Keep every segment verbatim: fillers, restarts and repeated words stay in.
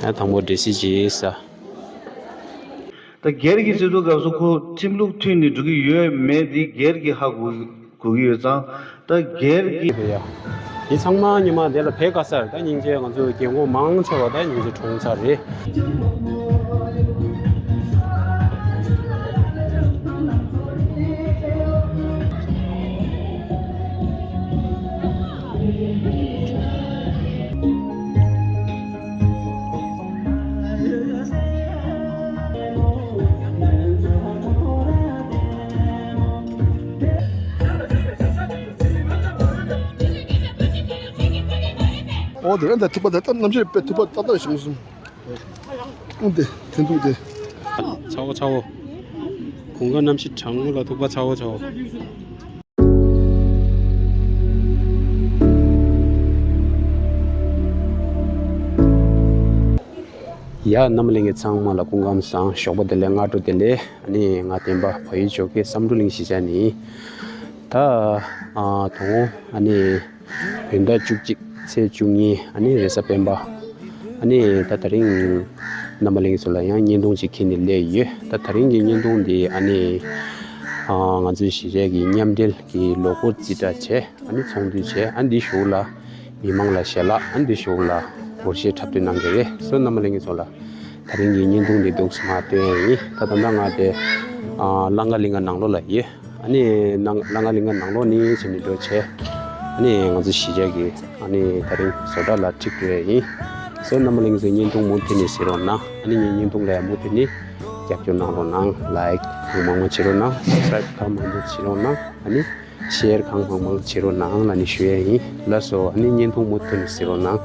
ཡང་དང་པོ་འགྲེལ་བཤད་ཅིག་ས། ད་སྒེར་གྱི་སྤྱི་ཚོགས་སྐབས་སུ་ཁོ་ཁྲིམས་ལུགས་མཐུན་ནས་འགྲོ་གི་ཡོད་མེད་འདི་སྒེར་གྱི་ཧ་གོ་གོ་གི་ཡོད་ཙང་། ད་སྒེར་གྱི་ཡ། འདི་ཚང་མ་ཉི་མ་དེ་ལ་ཕེབས་དཀའ་སར་ད་སྙིང་རྗེ། ང་ཚོ་རྒན་གོག་མང་ཆེ་བ་ད་སྙིང་རྗེ་གྲོངས་ཚར་རེད། ཨོ་དེ་རང་ད་ཐུག་པ་ད་ལྟ་རྣམ་ཤེས་པའི་ཐུག་པ་ཏག་ཏག་ཞིག་མི་སོང་། ཨོ་དེ་དེ་འདུག་དེ། ཚ་བོ་ཚ་བོ། གོང་ཁ་གནམ་གཤིས་གྲང་མོ་ལ་ཐུག་པ་ཚ་བོ་ཚ་བོ། ཡ་རྣམ་པ་ལྷན་རྒྱས་ཚང་མ་ལ་སྐུ་ཁམས་བཟང་། ཞོགས་པ་བདེ་ལེགས། སྔ་དྲོ་བདེ་ལེགས། ཨ་ནི་ང་བསྟན་པ་བལ་ཡུལ་ཇོ་ཁའི་བསམ་གྲུབ་གླིང་གཞིས་ཆགས་ནས། ད་ཨ་དང་ཨ་ནི་བོད་ཟླ་བཅུ་གཅིག་ཚེས་བཅུ་གཉིས་ཨ་ནི་རེས་གཟའ་སྤེན་པ། ཨ་ནི་ད་དེ་རིང་རྣམ་པ་ལྷན་རྒྱས་ཚོ་ལ་ཡང་བརྙན་ཐུང་ཅིག་འཁྱེར་ནས་སླེབས་ཡོད། ད་དེ་རིང་གི་བརྙན་ཐུང་འདི་ཨ་ནི་ཨ་ང་ཚོའི་གཞིས་ཆགས་ཀྱི་མཉམ་འབྲེལ་གྱི་ལོ་འཁོར་རྩིས་ཁྲ་བྱས། ཨ་ནི་ཚོགས་འདུ་བྱས། ཨ་ནི་འདི་གཞུག་ལ་མི་མང་ལ་ཞལ་ལག་ཨ་ནི་འདི་གཞུག་ལ་སྒོར་གཞས་འཁྲབ་སྟོན་གནང་གི་རེད། སོ་རྣམ་པ་ལྷན་རྒྱས་ཚོ་ལ་དེ་རིང་གི་བརྙན་ཐུང་འདི་འདུག་སེ་མར་སྟོན་ཡ་ཡིན། ད་ད་ལྟ་ང་དེ་ཨ་གླང་ག་གླིང་ག་ནང་ལོགས་ལ་ཡོད། ཨ་ནི་ནང་གླང་ག་གླིང་ག་ནང་ལོགས་ནས་བྱས་ནས་འགྲོ་བྱས། ཨ་ནི་ང་ཚོ་གཞིས་ཆགས་ཀྱི་ཨ་ནི་དེ་རིང་བཟོ་གྲྭ་ལ་འཁྲིད་འགྲོ་ཡ་ཡིན། སོ་རྣམ་པ་ལྷན་རྒྱས་ཚོ་བརྙན་ཐུང་མུ་མཐུད་ནས་གཟིགས་རོགས་གནང་། ཨ་ནི་ངའི་བརྙན་ཐུང་ལ་ཡང་མུ་མཐུད་ནས་རྒྱབ་སྐྱོར་གནང་རོགས་གནང་། ལའིཀ་གང་མང་མང་བྱེད་རོགས་གནང་། སབ་སི་ཀ་རའིབ་གང་མང་མང་བྱེད་རོགས་གནང་། ཨ་ནི་ཤེར་གང་མང་མང་བྱེད་རོགས་གནང་ལབ་ནས་ཞུ་ཡ་ཡིན། ལགས་སོ། ཨ་ནི་བརྙན་ཐུང་མུ་མཐུད་ནས་གཟིགས་རོགས་གནང་།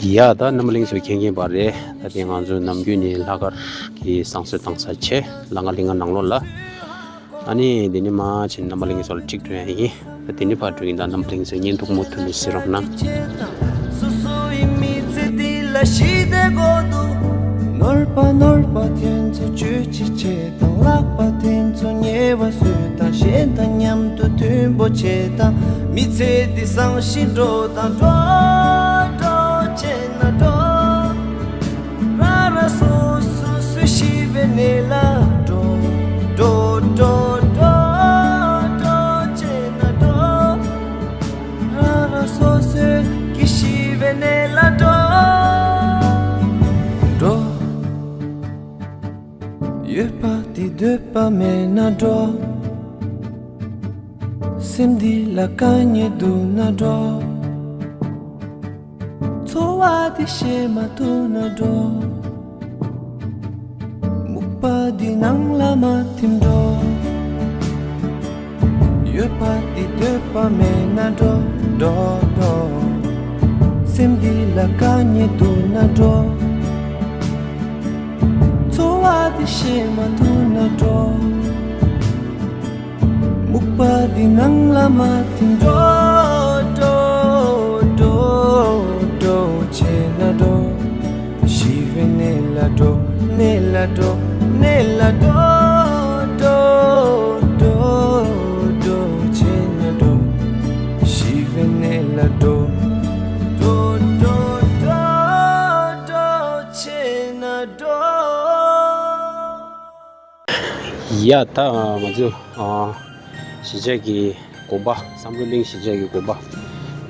ཡ་ད་རྣམ་པ་ལྷན་རྒྱས་ཚོ་མཁྱེན་མཁྱེན་པ་རེད། ད་དེ་ང་ཚོ་ནམ་རྒྱུན་ནས་ལྷག་དཀར་གྱི་བསང་གསོལ་བཏང་ས་བྱས་གླང་ག་གླིང་ག་ནང་ལོགས་ལ། ཨ་ནི་དེ་ནས་མར་ཕྱིན་རྣམ་པ་ལྷན་རྒྱས་ཚོ་ལ་འཁྲིད་འགྲོ་ཡ་ཡིན། ད་དེ་ནས་ཕར་འགྲོ་ཡིན། ད་རྣམ་པ་ལྷན་རྒྱས་ཚོ་བརྙན་ཐུང་མུ་མཐུད་ནས་གཟིགས་རོགས་གནང་། སོ་སོ་ཡི་མི་ཚེ་འདི་ལ་ཞི་བདེ་དགོས་འདུག་ནོར་བ་ནོར་བ་དེ་ཚོ་བཅོས་ཅི་བྱེད་དང་། ལག་པ་དེ་ཚོ་ཉེ་བ་བཟོས་དང་། གཞན་དང་མཉམ་དུ་མཐུན་པོ་བྱེད་དང་། མི་ཚེ་འདི་བཟང་ཞིང་འགྲོ་དང་། འགྲོ་འགྲོ་བྱས་ན་འགྲོ། ར་ར་སོ་སོ་སུ་ཤི་བའི་གནས་ལ་འགྲོ། འགྲོ་འགྲོ་འགྲོ་འགྲོ་བྱས་ན་འགྲོ། ར་ར་སོ་སོས་ཀྱི་ཤི་བའི་གནས་ལ་འགྲོ། འགྲོ། ཡོད་པ་འདི་འདོད་པ་མེད་ན་འགྲོ། སེམས་འདི་ལ་དཀའ་ངལ་འདུག་ན་འགྲོ། འཚོ་བ་འདི་ཤེས་མ་ཐུབ་ན་འགྲོ། སྨུག་པ་འདི་ནང་ལ་མ་ཐིམ་འགྲོ། ཡོད་པ་འདི་འདོད་པ་མེད་ན་འགྲོ། འགྲོ་འགྲོ། སེམས་འདི་ལ་དཀའ་ངལ་འདུག་ན་འགྲོ། འཚོ་བ་འདི་ཤེས་མ་ཐུབ་ན་འགྲོ། སྨུག་པ་འདི་ནང་ལ་མ་ཐིམ་འགྲོ། འགྲོ་འགྲོ་འགྲོ་བྱས་ན་འགྲོ། ཤི་བའི་གནས་ལ་འགྲོ། གནས་ལ་འགྲོ། གནས་ལ་འགྲོ། འགྲོ་འགྲོ་འགྲོ་བྱས་ན་འགྲོ། ཤི་བའི་གནས་ལ་འགྲོ། འགྲོ་འགྲོ་འགྲོ་འགྲོ་བྱས་ན་འགྲོ། ཡ་ད་ང་ཚོ་ཨ་གཞིས་ཆགས་ཀྱི་དགོན་པ། བསམ་གྲུབ་གླིང་གཞིས་ཆགས་ཀྱི་དགོན་པ།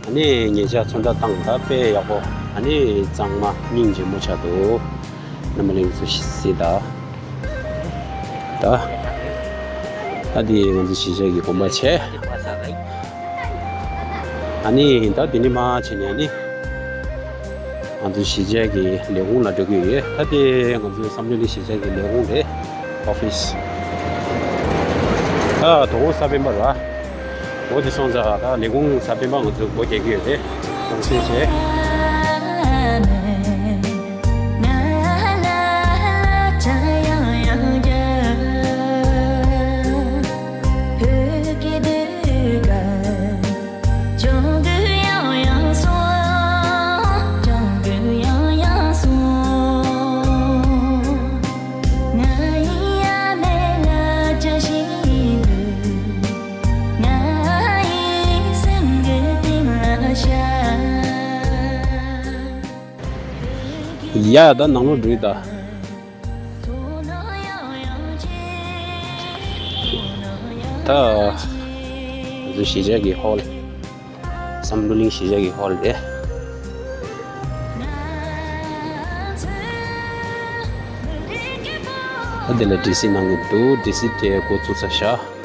ཨ་ནི་ཉེ་ཆར་ཚོན་ཁྲ་བཏང་། ད་དཔེ་ཡག་པོ། ཨ་ནི་གཙང་མ་སྙིང་རྗེ་མོ་ཆགས་འདུག་རྣམ་པ་ལྷན་རྒྱས་ཚོ་གཟིགས་ད། ད་ད་འདི་ང་ཚོ་གཞིས་ཆགས་ཀྱི་དགོན་པ་བྱས། ཨ་ནི་ད་འདི་ནས་མར་ཕྱིན་ནས་ཨ་ནི་ང་ཚོ་གཞིས་ཆགས་ཀྱི་ལས་ཁུངས་ལ་འགྲོ་གི་ཡོད། ད་དེ་ང་ཚོའི་བསམ་གྲུབ་གླིང་གཞིས་ཆགས་ཀྱི་ལས་ཁུངས་རེད། ཨོ་ཕིས། ད་དོ་དགོང་གཟའ་སྤེན་པ་རེད་བ། འོ་དེ་སོང་ཙང་ད་ལས་ཁུངས་གཟའ་སྤེན་པ་ང་ཚོ་སྒོ་རྒྱག་གི་ཡོད་རེད། གདུང་སེམས་བྱས། ཡ་ད་ནང་ལོགས་འགྲོ་ཡི་ད། ད་ང་ཚོའི་གཞིས་ཆགས་ཀྱི་ཧོལ། བསམ་གྲུབ་གླིང་གཞིས་ཆགས་ཀྱི་ཧོལ་རེད། ད་འདི་ལ་ཌི་སི་གནང་གི་འདུག་ཌི་སི་དེ་འགོ་བཙུགས་ས་བཞག་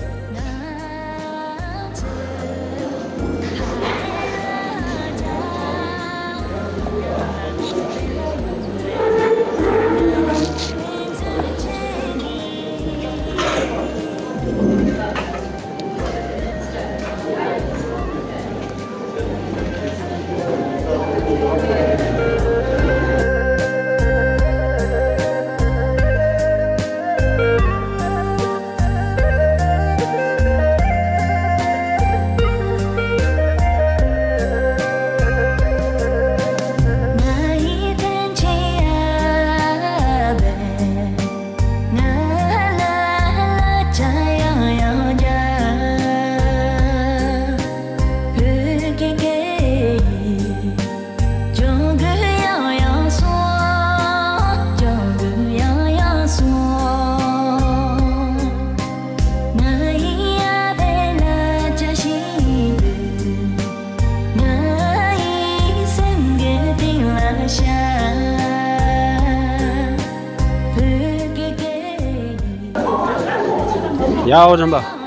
ཡ་ཨོ་རམ་པ།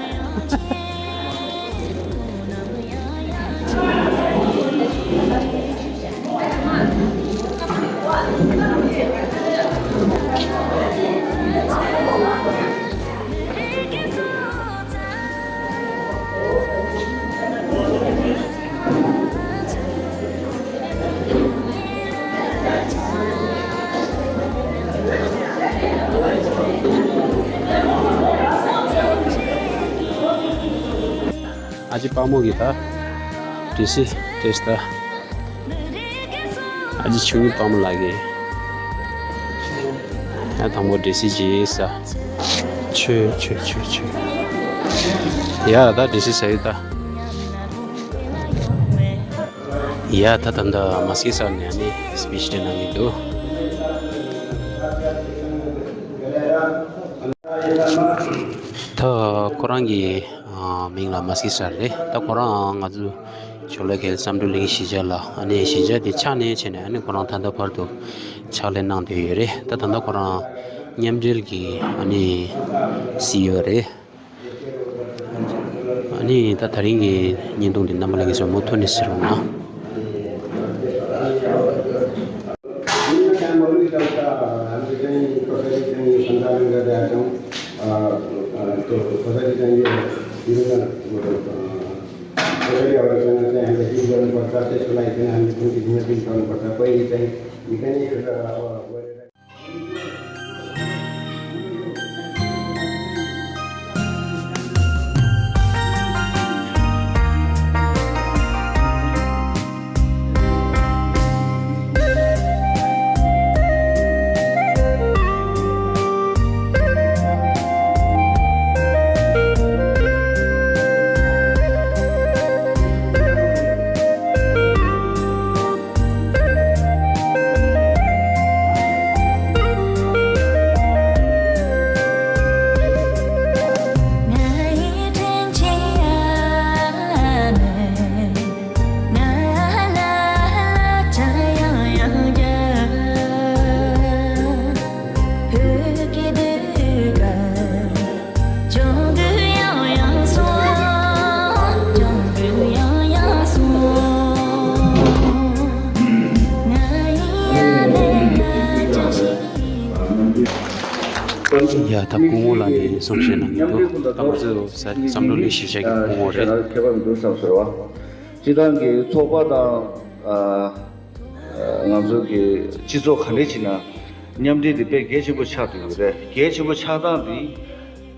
ཨ་ཅེ་དཔའ་མོ་གི་ད་ཌི་སི་ཏེས་ད། ཨ་ཅེ་ཆུང་ངུ་དཔའ་མོ་ལགས་ཀྱིས་ཡང་དང་པོ་ཌི་སི་བྱེད་ས། ཆོས་ཆོས་ཆོས་ཆོས། ཡ་ད་ཌི་སི་ཟ་ཡི་ད། ཡ་ད་ད་ད་མ་སྐྱེས་ས་ནས་ཨ་ནི་སི་པི་ཆི་དེ་གནང་གི་འདུག་ད་ཁོ་རང་གི་ཨ་མིང་ལ་མ་སི་ཟེར་རེད། ད་ཁོ་རང་ང་ཚོ་ཇོ་ལ་གེལ་བསམ་གྲུབ་གླིང་གཞིས་ཆགས་ལ་ཨ་ནི་གཞིས་ཆགས་དེ་ཕྱག་ལེན་བྱས་ནས་ཨ་ནི་ཁོ་རང་ད་ལྟ་བར་དུ་ཕྱག་ལས་གནང་བསྡད་ཡོད་རེད། ད་ད་ལྟ་ཁོ་རང་མཉམ་འབྲེལ་གྱི་ཨ་ནི་སི་ཨི་ཨོ་རེད། ཨ་ནི་ད་དེ་རིང་གི་བརྙན་ཐུང་འདི་རྣམ་པ་ལྷན་རྒྱས་ཚོ་མུ་མཐུད་ནས་གཟིགས་རོགས་གནང་། ཡ་ད་སྐུ་ངོ་ལགས་ནས་གསུང་བཤད་གནང་གི་འདུག་ད་ང་ཚོ་བསམ་གྲུབ་གླིང་གཞིས་ཆགས་ཀྱི་སྐུ་ངོ་རེད། ཁྱད་པར་མི་འདུག་བསམ་ཟེར་བ། སྤྱི་བཏང་གི་ཚོགས་པ་དང་། ཨ། ང་ཚོ་གི་སྤྱི་ཚོགས་ག་འདྲས་བྱས་ན་མཉམ་འབྲེལ་དེ་དཔེ་གལ་ཆེན་པོ་ཆགས་བསྡད་ཡོད་རེད། གལ་ཆེན་པོ་ཆགས་སྟངས་དེ་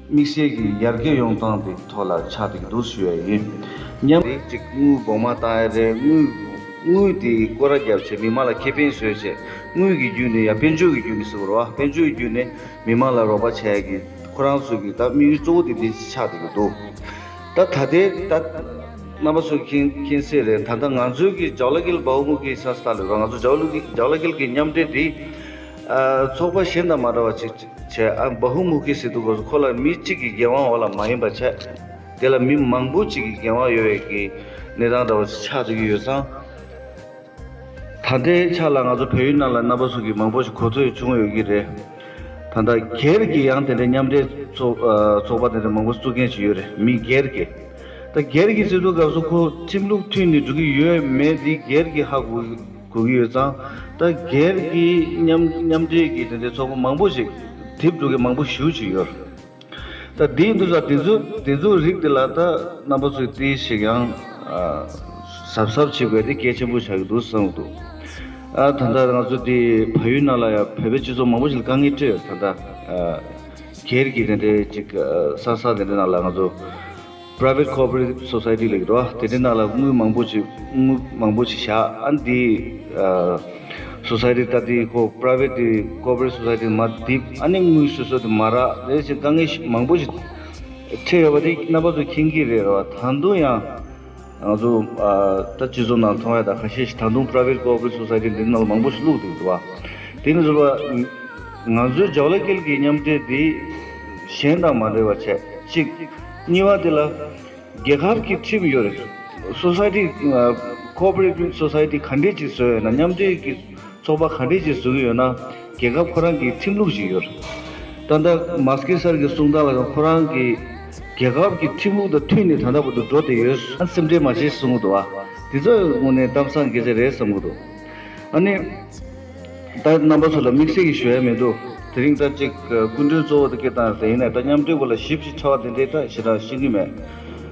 དམིགས་བསལ་གྱི་ཡར་རྒྱས་ཡོང་སྟངས་དེ་ཐོག་ལ་ཆགས་བསྡད་ཀྱི་འདུག་ཞུ་ཡ་ཡིན། མཉམ་འབྲེལ་གཅིག་དངུལ་སྒོར་མོ་བཏང་ཡ་རེད། དངུལ་དངུལ་དེ་སྐོར་ར་བརྒྱབ་བྱས་མི་མང་ལ་ཁེ་ཕན་བཟོས་བྱས་དངུལ་གྱི་བརྒྱུད་ནས་ཡ་དཔལ་འབྱོར་གྱི་བརྒྱུད་ནས་ཟེར་དགོས་རེད་བ། དཔལ་འབྱོར་གྱི་བརྒྱུད་ནས་མི་མང་ལ་རོགས་པ་བྱས་ཡ་གི་ཁོ་རང་ཚོ་གི་ད་དམིགས་ཡུལ་གཙོ་བོ་དེ་འདི་ཆགས་བསྡད་ཀྱི་འདུག་ད་ད་ལྟའི་ད་རྣམ་པ་ཚོ་མཁྱེན་མཁྱེན་གསལ་རེད། ད་ལྟ་ང་ཚོའི་གི་ཇའོ་ལ་ཀིལ་བའོ་མུ་གི་ས་སྟ་ལ་ཡོད་ར། ང་ཚོ་ཇའོ་ལ་ཀིལ་ཇའོ་ལ་ཀིལ་གི་མཉམ་འབྲེལ་དེ་ ཨ། ཚོགས་པ་གཞན་དང་མ་འདྲ་བ་ཅིག་བྱས། ཨ། བྷ་ཧུ་མུ་ཁི་ཟེར་དུས་སྐབས་སུ་ཁོ་ལ་མི་གཅིག་གི་འགན་དབང་འོག་ལ་མ་ཡིན་པ་བྱས། དེ་ལ་མི་མང་པོ་ཅིག་གི་འགན་དབང་ཡོད་པའི་གི་གནས་སྟངས་འདྲ་བ་ཅིག་ཆགས་བསྡད་ཀྱི་ཡོད་ཙང་། ད་ལྟའི་ཆ་ལ་ང་ཚོ་བལ་ཡུལ་ནང་ལ་རྣམ་པ་ཚོ་གིས་མང་པོ་ཞིག་གོ་ཐོས་བྱུང་ཡོད་ཀྱི་རེད། ད་ལྟ་སྒེར་གྱི་ཡང་དེ་འདྲའི་མཉམ་འབྲེལ་ཚོགས་ཨ། ཚོགས་པ་དེ་འདྲ་མང་པོ་བཙུགས་མཁན་ཞིག་ཡོད་རེད། མི་སྒེར་གྱི། ད་སྒེར་གྱི་ཟེར་དུས་སྐབས་སུ་ཁོ་ཁྲིམས་ལུགས་མཐུན་ནས་འགྲོ་གི་ཡོད་མེད་འདི་སྒེར་གྱིས་ཧ་གོ་གོ་གི་ཡོད་ཙང་། ད་སྒེར་གྱི་མཉམ་མཉམ་འབྲེལ་གྱི་དེ་འདྲའི་ཚོགས་པ་མང་པོ་ཞིག་དེབ་འགྲོ་གི་མང་པོ་ཞེ་པོ་ཅིག་ཡོད། ད་དེ་ཡིན་དུས་ཙང་དེ་ཚོ་དེ་ཚོའི་རིགས་དེ་ལ་ད་རྣམ་པ་ཚོས་ཏོག་ཙམ་ཡང་ཨ། གཟབ་གཟབ་བྱེད་དགོས་དེ་གལ་ཆེན་པོ་ཆགས་ཀྱི་འདུག་བསམ་གྱི་འདུག་ཨ། ད་ལྟ་ང་ཚོ་དེ་བལ་ཡུལ་ནང་ལ་ཡང་བོད་པའི་སྤྱི་ཚོགས་མང་པོ་ཞིག་ལ་དཀའ་ངལ་འཕྲད་ཡོད། ད་ལྟ་ཨ། སྒེར་གྱི་དེ་འདྲའི་ཅིག་ཨ། ས་ས་དེ་འདྲའི་ནང་ལ་ང་ཚོ་Private Cooperative Society ལབ་ཀྱི་འདུག་དེ་འདྲའི་ནང་ལ་དངུལ་མང་པོ་ཅིག་དངུལ་མང་པོ་ཅིག་བཞག་ཨ། འདི་ཨ། Society ད་འདི་ཁོ་Private Cooperative Society མར་རྡིབ། ཨ་ནི་དངུལ་སོ་སོ་དེ་མར་རག་དེ་བཞིན་དཀའ་ངལ་མང་པོ་ཞིག་འཕྲད་ཡོད་པ་དེ་རྣམ་པ་ཚོ་མཁྱེན་གྱི་རེད་ར། ད་དུང་ཡང་ང་ཚོ་ཨ། ད་སྤྱི་ཚོགས་ནང་མཐོང་ཡ་ད་ཁ་ཤས་ཤིག་ད་དུང་Private Cooperative Society འདི་ནང་ལ་མང་པོ་ཞིག་བླུགས་འདུག་འདུག་བ། དེ་ནི་བཟོ་བ། ང་ཚོའི་ཇོ་ལ་ཀིལ་གྱི་མཉམ་འབྲེལ་འདི་གཞན་དང་མ་འདྲ་བ་བྱས་གཅིག་གཉིས་པ་དེ་ལ་རྒྱལ་ཁབ་ཀྱི་ཁྲིམས་ཡོད་རེད། Society ཨ། Cooperative Society ག་འདྲས་ཅིག་བཟོས་ཡོད་ན། མཉམ་འབྲེལ་གྱི་ཚོགས་པ་ག་འདྲས་ཅིག་བཟོ་གི་ཡོད་ན། རྒྱལ་ཁབ་ཁོ་རང་གི་ཁྲིམས་ལུགས་ཤིག་ཡོད་རེད། ད་ལྟ་མ་སྐྱེས་གསར་གྱི་གསུང་སྟངས་ལ་ཁོ་རང་གི་རྒྱལ་ཁབ་ཀྱི་ཁྲིམས་ལུགས་དང་མཐུན་ནས་ད་ལྟ་བར་དུ་འགྲོ་བསྡད་ཡོད། ཨ། སེམས་ཁྲལ་མ་བྱེད་གསུང་གི་འདུག་ཨ། དེ་ཚོ་དངོས་གནས་གཏམ་བཟང་སྐད་ཆ་རེད་བསམ་གྱི་འདུག་ཨ་ནི། ད་རྣམ་པ་ཚོ་ལ་དམིགས་བསལ་གྱི་ཞུ་ཡ་མི་འདུག་དེ་རིང་ད་ཅིག་སྐུ་མགྲོན་གཙོ་བོ་དེ་སྐད་བཏང་ཟེར་ཡིན་ནའི་ད་མཉམ་འབྲེལ་སྐོར་ལ་ཞིབ་ཅིག་ཕྲ་བ་དེ་འདྲའི་ད་ཞེ་དྲག་ཤེས་ཀྱི་མེད།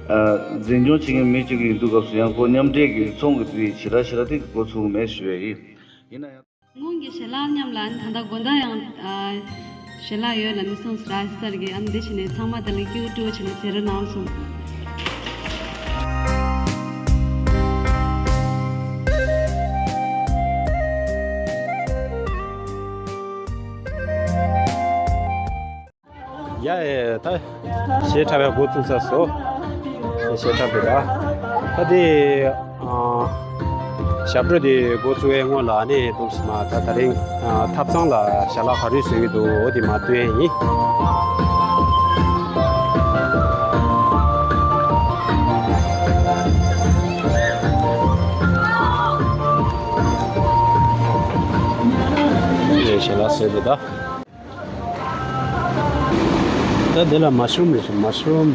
ཨ། འཛིན་སྐྱོང་བྱེད་མཁན་མི་གཅིག་ཡིན་དུས་སྐབས་སུ་ཡང་ཁོ་མཉམ་འབྲེལ་གྱི་ཚོང་གི་དེ་ཞེ་དྲག་ཞེ་དྲག་དེ་འགོ་ཚུགས་མེད་ཞུ་ཡ་ཡིན། ཡིན་ན་ཡང་། སྔོན་གྱི་ཞལ་ལག་མཉམ་ལ་ད་ལྟ་དགོང་དག་ཡང་ཨ། ཞལ་ལག་ཡོད་ལབ་ནས་གསུངས་སོང་ར་སར་གྱིས། ཨ་ནི་དེ་བྱས་ནས་ཚང་མ་དེ་ལ་སྐྱིད་པོ་སྤྲོ་བྱས་ནས་མཛད་རོགས་གནང་གསུངས། ཡ་ཨེ་ད་གཞས་འཁྲབ་པའི་འགོ་བཙུགས་ཚར་སོང་། གཞས་འཁྲབ་པའི་ར་ད་དེ། ཨ། ཞབས་བྲོ་དེ་འགོ་བཙུགས་པའི་སྔོན་ལ་ནི་འདུག་སེ་མ་ད་དེ་རིང་ཨ། ཐབ་ཚང་ལ་ཞལ་ལག་ག་རེ་བཟོ་གི་འདུག་འོ་དེ་མར་སྟོན་ཡ་ཡིན། ཞལ་ལག་བཟོས་འདུག་ད། ད་དེ་ལ་མ་ཤ་རུམ་རེད་ཤག་མ་ཤ་རུམ།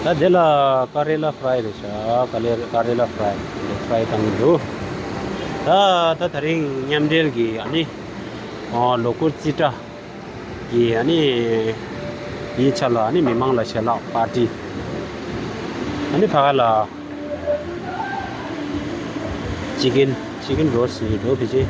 ད་དེ་ལ་ཀ་རེ་ལ་ཕ་རའི་རེད་ཤག་ཀ་ལེ་ཀ་རེ་ལ་ཕ་རའི་ཕ་རའི་བཏང་གི་འདུག་ད་ད་དེ་རིང་མཉམ་འབྲེལ་གྱི་ཨ་ནི་ཨོ་ལོ་འཁོར་རྩིས་ཁྲ་གི་ཨ་ནི་ཡིག་ཆ་ལ་ཨ་ནི་མི་མང་ལ་ཞལ་ལག་པར་ཊི། ཨ་ནི་ཕ་ག་ལ། ཅི་ཀན། ཅི་ཀན་རོ་སི་རོ་ཕི་ཅི།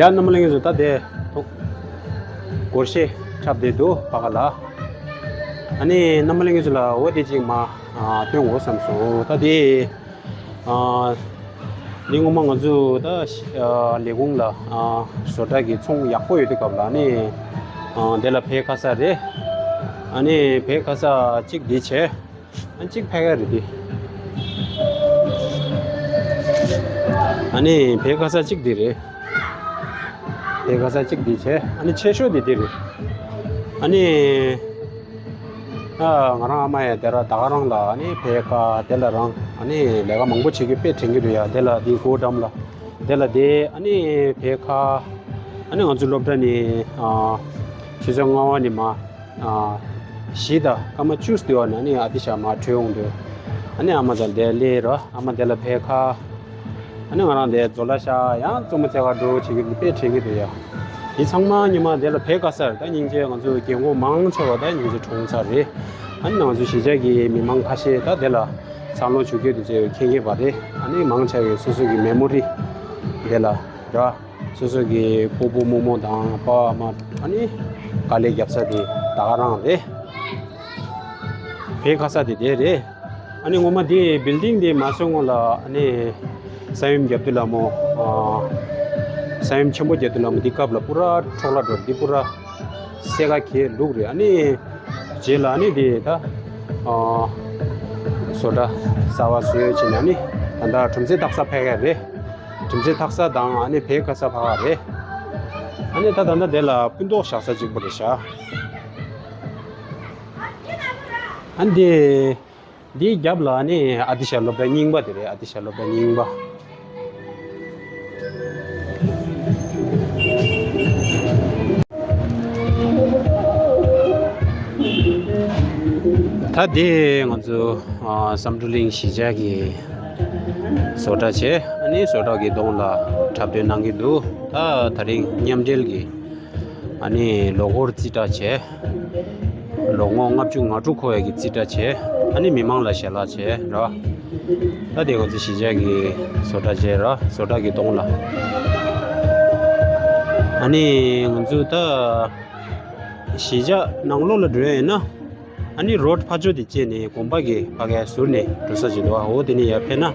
ཡ་རྣམ་པ་ལྷན་རྒྱས་ཚོ། ད་དེ་ཐོག་སྒོར་གཞས་འཁྲབ་བསྡད་འདུག་ཕ་ག་ལ། ཨ་ནི་རྣམ་པ་ལྷན་རྒྱས་ཚོ་ལ་འོ་དེ་ཅིག་མ་ཨ་སྟོན་དགོས་བསམ་སོང་། ད་དེ་ཨ་འདི་སྔོན་མ་ང་ཚོ་ད་ཨ་ལས་ཁུངས་ལ་ཨ་བཟོ་གྲྭ་གི་ཚོང་ཡག་པོ་ཡོད་དུས་སྐབས་ལ་ནི་ཨ་དེ་ལ་ཕེབས་ཁ་ས་རེད། ཨ་ནི་ཕེབས་ཁ་ས་གཅིག་འདི་བྱས། ཨ་གཅིག་ཕ་ག་རེད་དེ། ཨ་ནི་ཕེབས་ཁ་ས་གཅིག་འདི་རེད། ཕེབས་ཁ་ས་གཅིག་འདི་བྱས། ཨ་ནི་ཆེ་ཤོས་འདི་འདི་རེད། ཨ་ནི་ཨ་ང་རང་ཨ་མ་ཡ་དེ་ར་ད་ག་རང་ལ་ཨ་ནི་ཕེབས་ཁ་དེ་ལ་རང་ཨ་ནི་ལས་ཀ་མང་པོ་བྱེད་རྒྱུ་དཔེ་དྲན་གྱི་འདུག་ཡ། དེ་ལ་འདི་སྒོ་འགྲམ་ལ་དེ་ལ་དེ་ཨ་ནི་ཕེབས་ཁ། ཨ་ནི་ང་ཚོ་སློབ་གྲྭ་ནི་ཨ་ཆུ་ཚོད་ལྔ་པ་ནས་མ་ཨ་བཞི་དང་སྐར་མ་བཅུ་ཙམ་བ་ནས་ཨ་ནི་ཨ་ཏི་ཤ་མ་བྲོས་འོང་དུས། ཨ་ནི་ཨ་མ་དང་དེ་སླེབས་ར། ཨ་མ་དེ་ལ་ཕེབས་ཁ། ཨ་ནི་ང་རང་དེ་མཛོ་ལ་ཤ་ཡང་གཙོ་མོ་རྩེ་ག་འགྲོ་བྱེད་ཀྱི་དཔེ་དྲན་གྱི་འདུག་ཡ། འདི་ཚང་མ་ཉི་མ་དེ་ལ་ཕེབས་ཁ་སར་ད་སྙིང་རྗེ། ང་ཚོ་རྒན་གོག་མང་ཆེ་བ་ད་སྙིང་རྗེ་གྲོངས་ཚར་རེད། ཨ་ནི་ང་ཚོ་གཞིས་ཆགས་ཀྱི་མི་མང་ཁ་ཤས་ད་དེ་ལ་འཚར་ལོངས་བྱུང་རྒྱུ་དེ་ཚོ་མཁྱེན་གྱི་བ་རེད། ཨ་ནི་མང་ཆེ་བའི་སོ་སོ་གི་མེ་མོ་རི་དེ་ལ་ར། སོ་སོ་གི་སྤོ་བོ་རྨོ་མོ་དང་པ་ཕ་ཨ་མ་ཨ་ནི་དཀའ་ལས་རྒྱབ་ས་དེ་ད་ག་རང་རེད། ཕེབས་ཁ་ས་དེ་དེ་རེད། ཨ་ནི་ངོ་མ་དེ་བིལ་ཌིང་དེ་མ་བཟོས་སྔོན་ལ་ཨ་ནི་ས་ཡོམ་རྒྱབ་དུས་ལ་མོ་ཨ་ས་ཡོམ་ཆེན་པོ་རྒྱབ་དུས་ལ་མོ་དེ་སྐབས་ལ་པུ་ར་འཕྲོག་ལ་འགྲོ་དེ་པུ་ར་སེ་ག་གེ་ལུག་རེད། ཨ་ནི་རྗེས་ལ་ཨ་ནི་དེ་ད་ཨ་བཟོ་གྲྭ་གསར་པ་བཟོས་ཡོད་ཅེ་ན་ཨ་ནི་ད་ལྟ་གྲུམ་ཚེ་སྟག་ས་ཕ་ག་རེད། གྲུམ་ཚེ་སྟག་ས་དང་ཨ་ནི་ཕེབས་ཁ་ས་ཕ་ག་རེད། ཨ་ནི་ད་ད་ལྟ་དེ་ལ་སྤུན་ཏོག་བཞག་ས་གཅིག་པོ་རེད་ཤག་ཨ་འདི་འདིའི་རྒྱབ་ལ་ཨ་ནི་ཨ་ཏི་ཤ་སློབ་གྲྭ་རྙིང་པ་དེ་རེད། ཨ་ཏི་ཤ་སློབ་གྲྭ་རྙིང་པ། ད་དེ་ང་ཚོ་ཨ་བསམ་གྲུབ་གླིང་གཞིས་ཆགས་ཀྱི་བཟོ་གྲྭ་བྱས། ཨ་ནི་བཟོ་གྲྭ་གི་གདོང་ལ་འཁྲབ་སྟོན་གནང་གི་འདུག་ད་ད་རིང་མཉམ་འབྲེལ་གྱི་ཨ་ནི་ལོ་འཁོར་རྩིས་ཁྲ་བྱས། ལོ་ངོ་ལྔ་བཅུ་ང་དྲུག་འཁོར་ཡ་གི་རྩིས་ཁྲ་བྱས། ཨ་ནི་མི་མང་ལ་ཞལ་ལག་བྱས་ར། ད་དེ་ང་ཚོ་གཞིས་ཆགས་ཀྱི་བཟོ་གྲྭ་བྱས་ར། བཟོ་གྲྭ་གི་གདོང་ལ་ཨ་ནི་ང་ཚོ་ད་གཞིས་ཆགས་ནང་ལོགས་ལ་འགྲོ་ཡ་ཡིན་ན། ཨ་ནི་རོཌ་ཕར་ཕྱོགས་དེ་བཅད་ནས་དགོན་པ་གི་ཕ་གའི་ཟུར་ནས་འགྲོ་ས་ཅིག་འདུག་འོ་དེ་ནས་ཡར་ཕེབས་ན་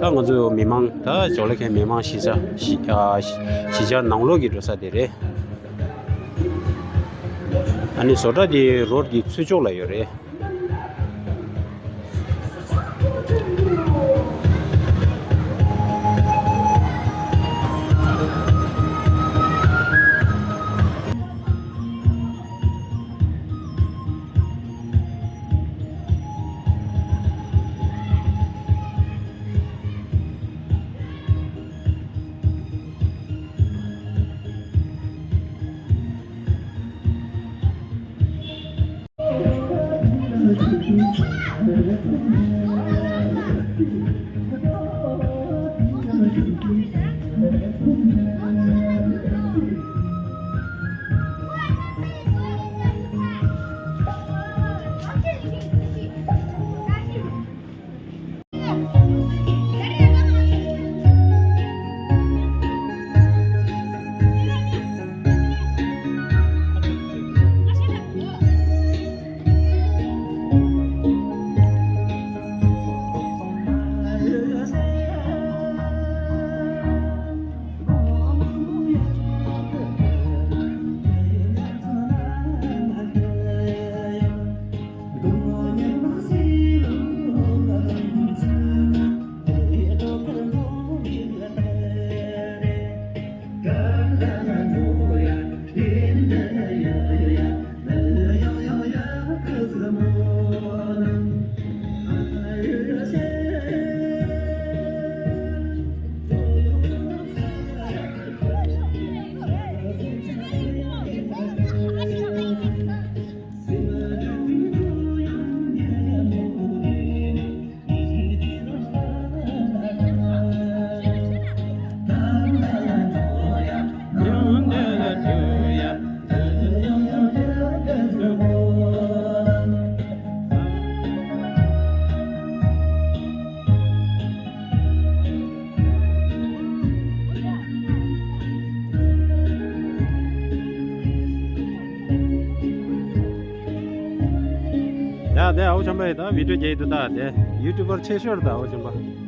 ད་ང་ཚོ་མི་མང་ད་ཇོ་ལེ་ཁའི་མི་མང་གཞིས་ཆགས་གཞིས་ཨ་གཞིས་ཆགས་ནང་ལོགས་ཀྱི་འགྲོ་ས་དེ་རེད། ཨ་ནི་བཟོ་གྲྭ་དེ་རོཌ་ཀྱི་ཚུར་ཕྱོགས་ལ་ཡོད་རེད། དེ་ཨའུ་ཆམ་པ་ཡི་ད་བི་ཌིའོ་རྒྱག་ཡི་འདུག་ད་དེ་ཡུ་ཊུབ་པར་ཆེ་ཤོས་རེད་ད་ཨའུ་ཆམ་པ།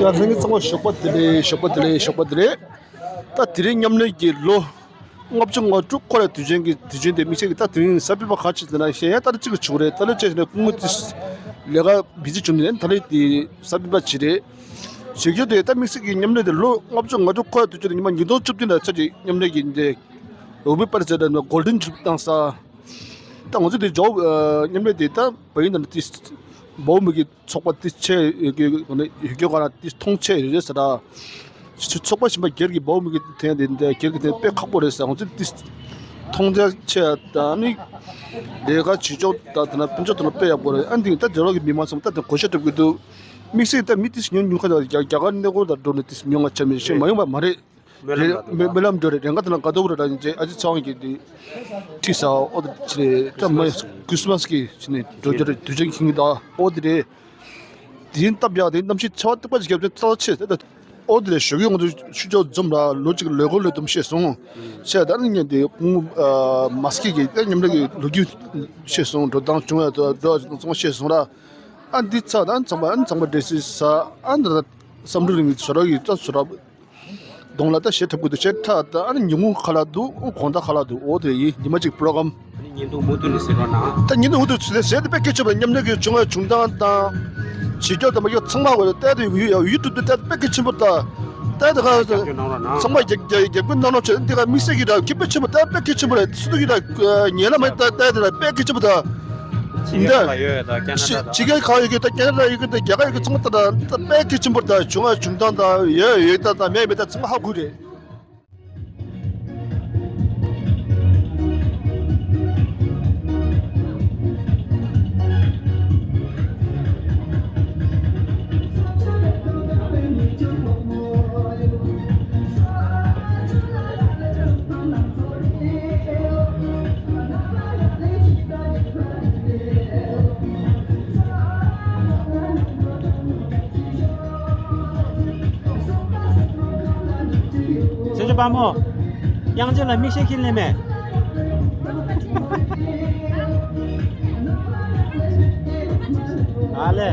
ཡ་ལྷན་རྒྱས་ཚང་མ་ཞོགས་པ་བདེ་ལེགས། ཞོགས་པ་བདེ་ལེགས། ཞོགས་པ་བདེ་ལེགས། ད་དེ་རིང་མཉམ་ལས་ཀྱི་ལོ་ལྔ་བཅུ་ང་དྲུག་འཁོར་བའི་དུས་ཆེན་གྱི་དུས་ཆེན་དེ་དམིགས་བསལ་གྱི་ད་དེ་རིང་གཟའ་སྤེན་པ་ག་ཅིག་དེ་ན་ཤེས་ཡ་ལྟར་གཅིག་གི་བྱུང་རེད། ད་ལོ་བཅས་ནས་སྐུ་ངོ་དེ་ལས་ཀ་བི་ཟི་བྱུང་ནས་ད་ལོ་དེ་གཟའ་སྤེན་པ་ཅིག་རེད། བྱེད་རྒྱུ་དེ་ད་དམིགས་བསལ་གྱི་མཉམ་ལས་དེ་ལོ་ལྔ་བཅུ་ང་དྲུག་འཁོར་བའི་དུས་ཆེན་དེ་ཉི་མ་ཉིས་སྟོང་བཅུ་བདུན་ལ་ཚར་གྱི་མཉམ་ལས་ཀྱི་འདི་རོ་བི་པར་ཟེར་ད་ནི་གོལ་ཌན་ཇུ་བི་ལི་བཏང་ས། ད་ང་ཚོ་དེ་ཇོ་མཉམ་ལས་དེ་ད་བ་ཡིན་ད་ནི་དེ་འབའ་མི་གི་ཚོགས་པ་དེ་ཆེ་ཡོད་ཀྱི་ཡོད་ཀྱི་ག་ན་དེ་མཐོང་ཆེ་ཡོད་རེད་ཟེར་ད། ཚོགས་པ་གཞན་པ་སྒེར་གྱི་འབའ་མི་གི་དེ་དེ་འདྲ་སྒེར་གྱི་དེ་དཔེ་ཁག་པོ་རེད་ཟེར། ང་ཚོ་དེ་མཐོང་རྒྱ་ཆེ་ད་ནི་ལས་ཀ་བྱེད་ཕྱོགས་ད་དེ་ན་ཕན་ཕྱོགས་དེ་ན་དཔེ་ཡག་པོ་རེད། ཨ་འདི་ད་དེ་རོགས་ཀྱི་མི་མང་ཚོ་ད་དེ་གོ་ཤ་སྒྲུབ་ཀྱི་འདུག་དམིགས་བསལ་ད་མི་དེ་ཉུང་ཉུང་ཁ་ད་རྒྱ་རྒྱ་གར་གནས་སྐོར་ད་འགྲོ་ནས་དེ་ཉུང་ང་ཆ་མི་ཤེས་མ་ཡོང་པ་མ་རེད། སྨོན་ལམ་ལ་འགྲོ་རེད། སྨོན་ལམ་འགྲོ་རེད། རེ་འགའ་དེ་ན་དགའ་སྡུག་རེད་ད་ཨ་ཅེ་ཚེ་དབང་གིས་དེ་ཁྲིད་ས་ཨོ་དེ་ཆེ་ད་མ་ཁྲི་སི་མ་སི་གི་ཆེ་ནས་འགྲོ་རྒྱུ་རེད། དུས་ཆེན་ཁྱིམ་གྱི་ད་ཨོ་དེ་རེད། དེ་ཡིན་སྟབས་ཡག་དེ་གནམ་གཤིས་ཆར་པ་ཏོག་པ་ཅིག་བརྒྱབ་ཚེ་ཚ་ཆེ་ད་ཨོ་དེ་རེད། ཞོགས་ཀྱི་ང་ཚོ་ཆུ་ལྕོག་འཛོམས་ལ་ལོ་གཅིག་ལས་འགོ་ལས་དུམ་ཤེས་སོང་ཆེ་ད་ནི་ཉན་དེ་ཀུང་མ་སི་ཀི་གི་ད་མཉམ་ལས་ཀྱི་ལོ་རྒྱུས་ཤེས་སོང་། འགྲོ་སྟངས་བྱུང་ཡ་ད་འགྲོ་ཚང་མ་ཤེས་སོང་ར། ཨ་འདི་ཚ་ད་ཚང་མ་ཨ་ཚང་མ་འདྲེ་སི་ས་ཨ་འདི་ད་བསམ་གྲུབ་རིང་གི་བཟོ་ར་གི་ད་བཟོ་ར། གདོང་ལ་ད་ཞེ་ཁྲབ་གི་འདུག་ཞེ་ཁྲ་ད་ཨ་ནི་ཉིན་གུང་ཁ་ལག་འདུག་དགོང་དག་ཁ་ལག་འདུག་འོ་དེ་ཡིན་ཉི་མ་གཅིག་པོ་རོ་གམ། ཨ་ནི་ཉིན་གུང་མུ་མཐུད་ནས་ཟེར་རོགས་གནང་། ད་ཉིན་གུང་མུ་མཐུད་ཟེར་ཟེར་དེ་དཔེ་སྐད་ཆ་བ་མཉམ་ལས་ཀྱི་བྱུང་བའི་བྱུང་སྟངས་དང་། བྱེད་སྐྱོ་དང་མ་སྐྱོ་ཚང་མ་བ་ལ་ལྟ་དེ་ཡུ་ཡུ་ཊུབ་དེ་ལྟ་དེ་དཔེ་གལ་ཆེན་པོ་ད། ལྟ་དེ་ཁ་རྒྱབ་སྐྱོར་གནང་རོགས་གནང་། ཚང་མ་རྒྱབ་རྒྱབ་རྒྱབ་སྐྱོར་གནང་རོགས་བྱེད། འདི་ག་དམིགས་བསལ་གྱི་ད་ཁྱད་པར་ཆེན་པོ་ད་དཔེ་གལ་ཆེན་པོ་རེད། སུ་དུ་གི་ད་ཉེ་ལམ་ད་ལྟ་དེ་ལ་དཔེ་གལ་ཆེན་པོ་ད། ཕྱི་རྒྱལ་ཁག་ཡོད་ད་ཀ་ན་ཌ་ཕྱི་རྒྱལ་ཁག་ཡོད་གི་ད་ཀ་ན་ཌ་ཡོད་གི་ད་རྒྱ་གར་ཡོད་གི་ཚང་མ་ད་ད་དཔེ་གལ་ཆེན་པོ་ད་བྱུང་བ་བྱུང་སྟངས་ད་ཡོད་ཡོད་ད་ད་མེད་མེད་ད་ཚང་མ་ཧ་གོ་རེད། ཚེ་ཆུ་པ་མོ། དབྱངས་ཅན་ལ་མིག་ཤེལ་ཁྱེར་ལེན་མེད། ཨ་ལེ།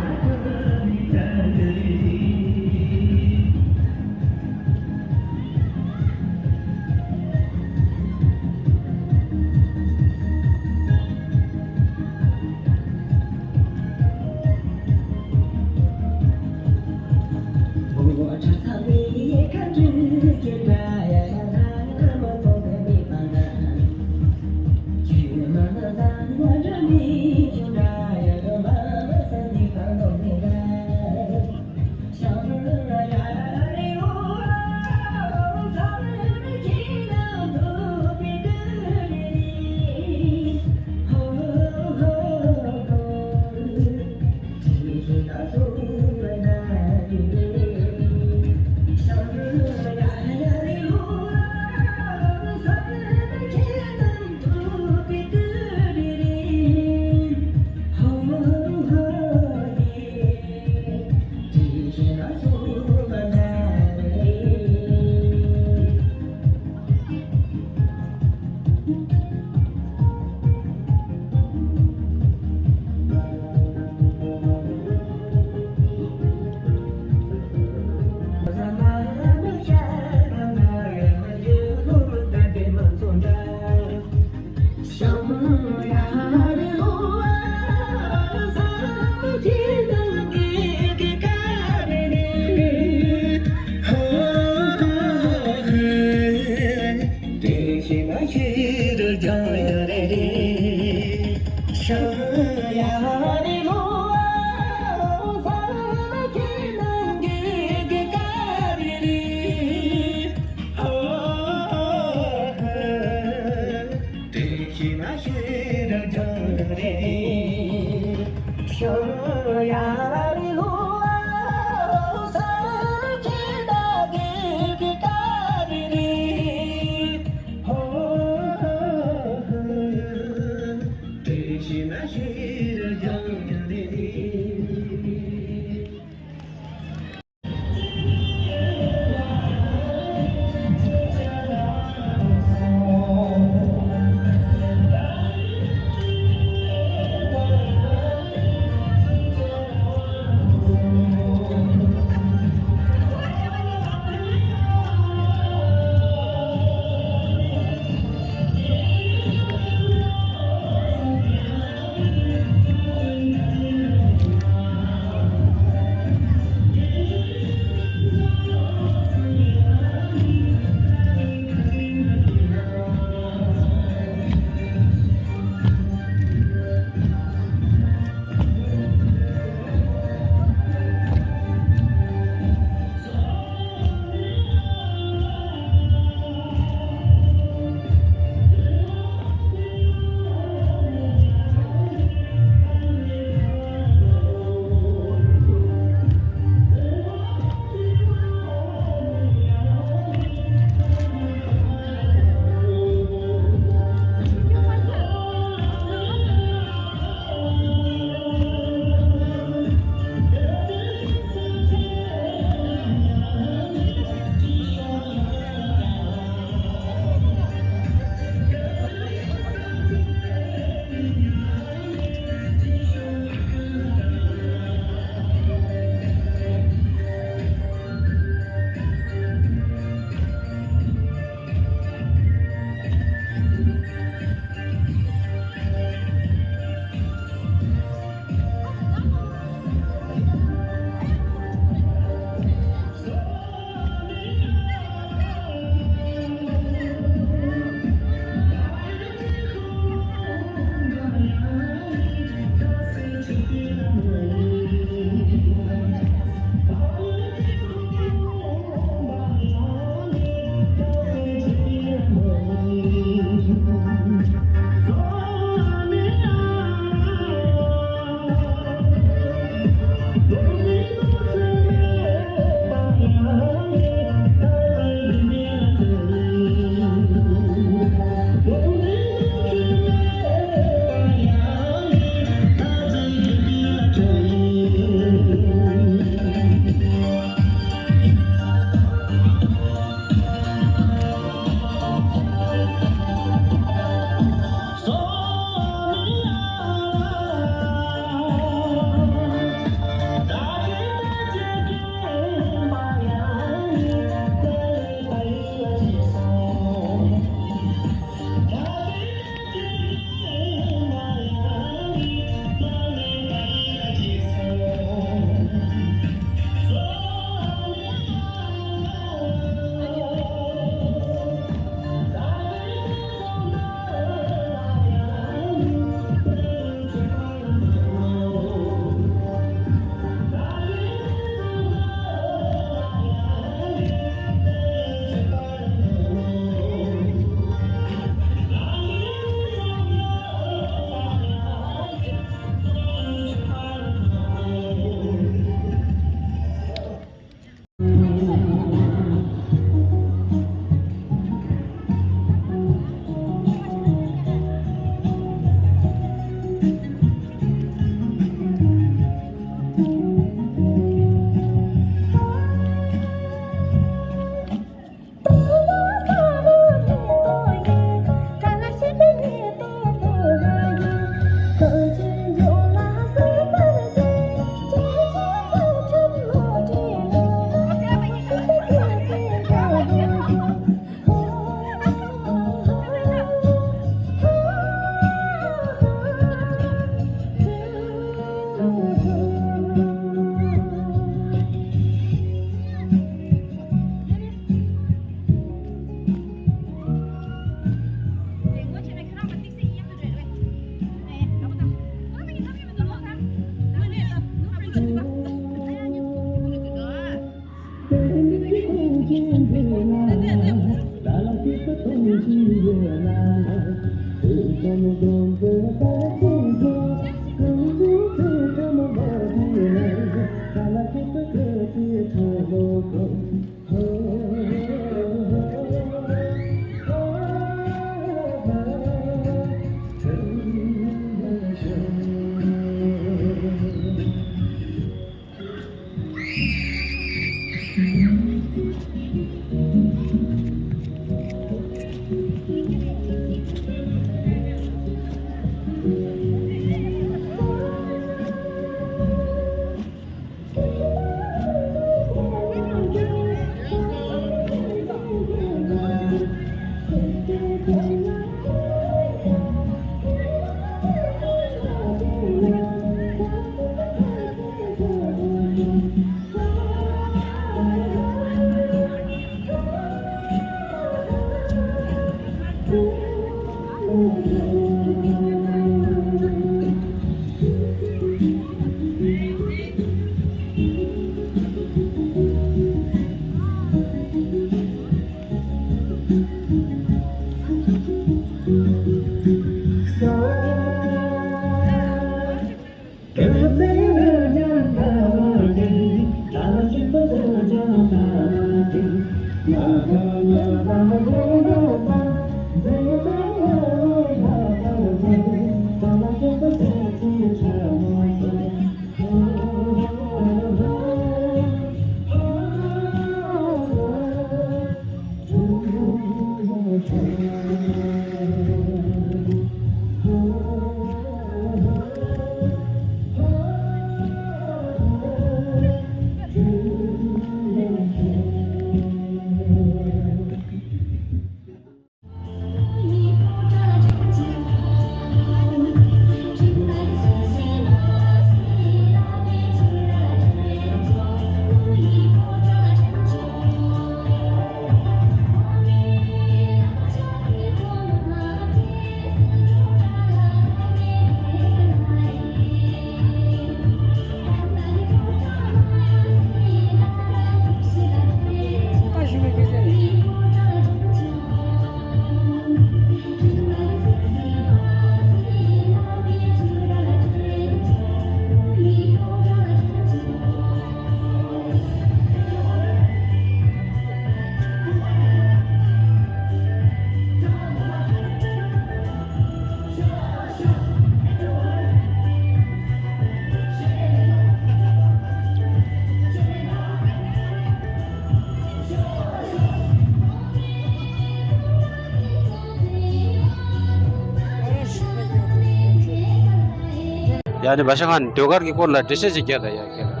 ཡ་ནི་བ་ཤ་ཁང་ཟློས་གར་གྱི་སྐོར་ལ་འགྲེལ་བཤད་ཅིག་རྒྱག་དང་ཡ་ཁྱེད་ལ།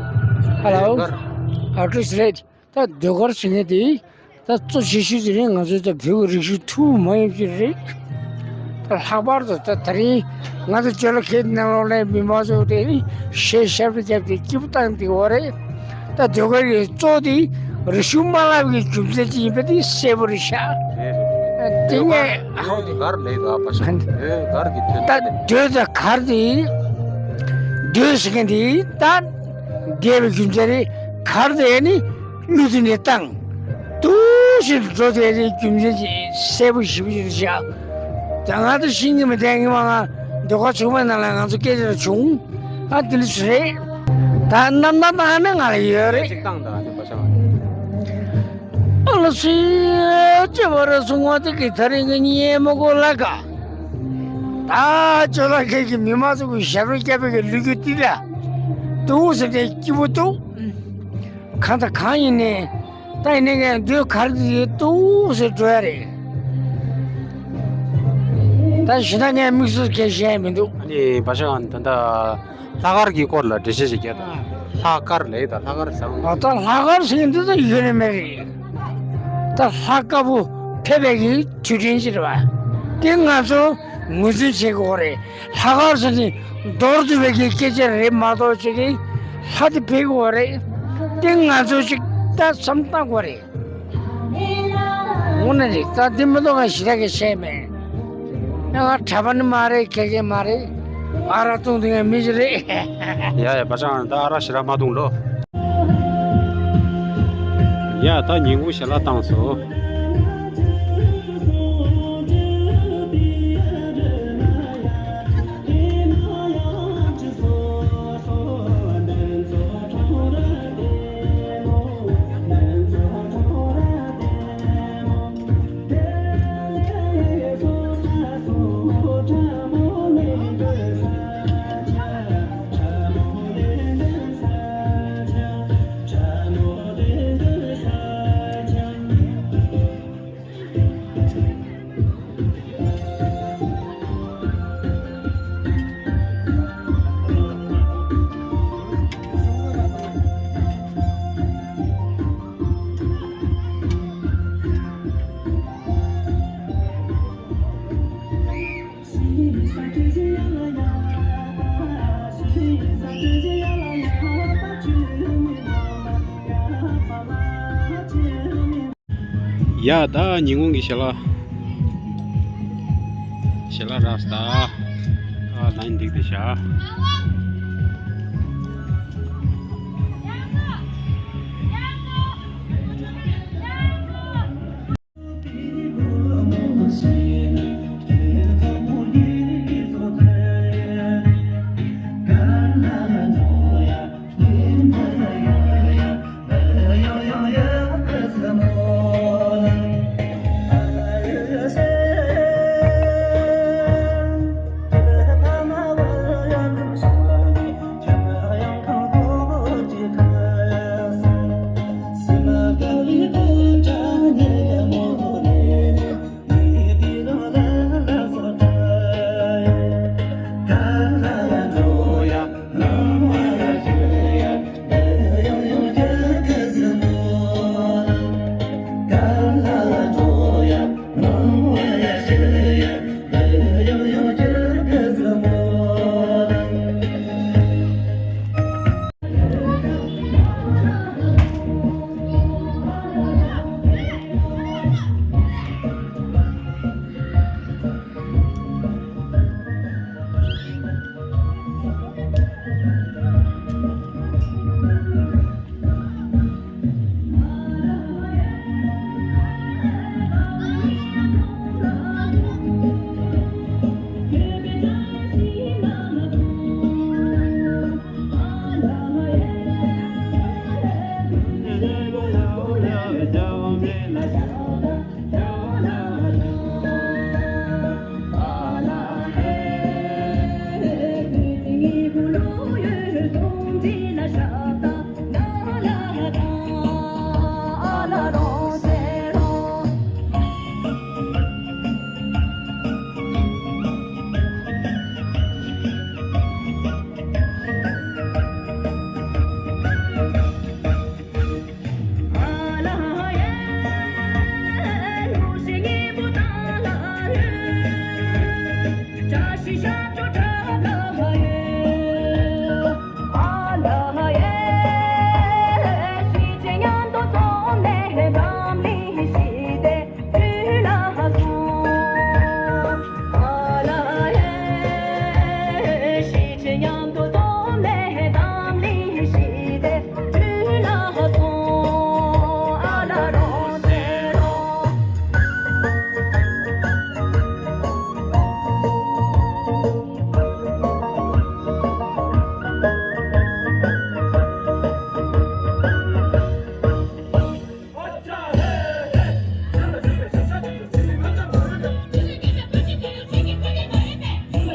Hello. ཟློས་གར། ཨ་ཀྲིས་རེད། ད་ཟློས་གར་ཟེར་མཁན་དེ་ད་གཙོ་ཆེ་ཤོས་དེ་ནི་ང་ཚོའི་ད་བོད་ཀྱི་རིག་གཞུང་ཐུན་མོང་མ་ཡིན་པ་ཅིག་རེད། ད་ལྷག་པར་དུ་ད་ད་རིང་ང་ཚོ་ཇོ་ལ་ཁའི་ནང་ལོགས་ལ་མི་མང་ཚོ་དེ་ནི་གཞས་ཞབས་བྲོ་བརྒྱབ་སྟེ་སྐྱིད་པོ་བཏང་བསྡད་ཡོད་རེད། ད་ཟློས་གར་གྱི་གཙོ་དེ་རིག་གཞུང་མ་བརླག་པའི་རྒྱུ་མཚན་ཅིག་ཡིན་པ་དེ་གསལ་པོ་རེད་ཤག་རེད་རེད། དེ་ངས་ཨ་ཧོ་དེ་གར་ལས་དགའ་པ་ཤག་ཨེ་གར་གྱི་དོན་ད་དེ་ཟློས་དང་གར་དེ་ཟློས་ཟེར་མཁན་དེ་ད་བསྡད་པའི་རྒྱུ་མཚན་རེད། གར་དེ་ནི་གླུ་དེ་ནས་བཏང་། ཏུའུ་ཞིག་འགྲོ་དེ་རེད། རྒྱུ་མཚན་ཅིག་གསལ་པོ་ཞེ་པོ་ཅིག་རེད་ཤག་ད་ང་ཚོ་ཤིང་གི་མི་དེ་ངི་མ་ང་ཟློས་གར་ཚོགས་པའི་ནང་ལ་ང་ཚོ་སྐད་ཆ་ར་བྱུང་། ཨ་དེ་འདྲ་ཞིག་རེད། ད་རྣམ་ཐར་བཏང་ན་ང་ལ་ཡོད་རེད། གཅིག་བཏང་དང་ཨ་ནི་བ་ཤ་ཨ་ལ་སི་ཅེ་བ་ར་སུ་ང་དེ་གི་ད་རིང་གི་ཉིན་མོ་གོ་ལ་ག་ད་ཇོ་ལ་ཁའི་གི་མི་མང་ཚོ་གི་ཞབས་བྲོ་བརྒྱབ་པའི་གི་ལོ་རྒྱུས་དེ་ལ་ཏུའུ་ཟེར་ཏེ་སྐྱིད་པོ་འདུག་གང་དང་གང་ཡིན་ནའི། ད་ཡིན་ནའི་ངས་འདོད་གར་དེ་ཏུའུ་ཟེར་འགྲོ་ཡ་རེད། ད་གཞན་དག་ངས་དམིགས་སུ་ཁས་བཞེས་མི་འདུག་ཨ་ནི་བ་ཤ་ཨ་ནི་ད་ལྟ་ལྷག་དཀར་གྱི་སྐོར་ལ་འགྲེལ་བཤད་ཅིག་རྒྱག་དང་། ལྷག་དཀར་ལས་ད་ལྷག་དཀར་ཟེར་བ། ཨ་ད་ལྷག་དཀར་ཟེར་མཁན་འདི་ད་ཡོད་ནི་མེད་རེད། ད་ལྷ་དཀར་པོ་ཕེབས་པའི་གི་དུས་དྲན་ཅིག་རེད་བ། དེ་ང་ཚོ་ངོས་འཛིན་བྱེད་དགོས་རེད། ལྷག་དཀར་ཟེར་ནི་མདོར་བསྡུས་པའི་གི་སྐད་ཆ་རེད་མ་གཏོགས་ཅིག་གི་ལྷ་དེ་ཕེབས་དགོས་རེད། དེ་ང་ཚོ་ཅིག་ད་བསམ་བཏང་དགོས་རེད། དངོས་གནས་རེད། ད་འདི་མི་གཏོགས་ང་ཞེ་དྲག་གི་བཤད་མེད། ཡང་ང་གྲྭ་པ་ནི་མ་རེད། མཁས་མཁན་མ་རེད། ཨ་རག་བཏུང་དེ་ངའི་མི་ཞིག་རེད། ཡ་ཡ་བ་ཅང་ད་ཨ་རག་ཞེ་དྲག་མ་བཏུང་ལོ། ཡ་ད་ཉིན་གུང་ཞལ་ལག་བཏང་སོང་། ཡ་ད་ཉིན་གུང་གི་ཞལ་ལག་ཞལ་ལག་རག་སོང་། ད་ལན་འགྲིག་དེ་བཞག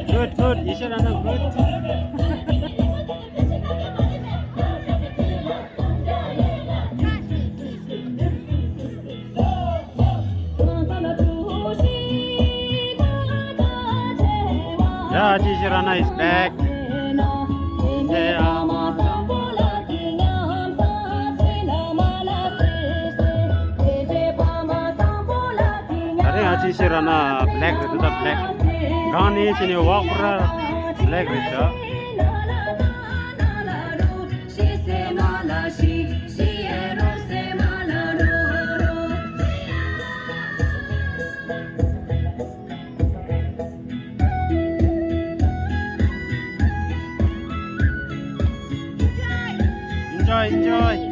Good, good. ཡེ་ཤེས་ར་ན་good. Yeah, Aji Sharana is back. ད་རེས་ཨ་ཅེ་ཤེས་ར་ན་black རེད་འདུག་ད་black གང་ནས་བྱས་ནས་ཝག་པུ་ར་black རེད་ཤག Enjoy, enjoy.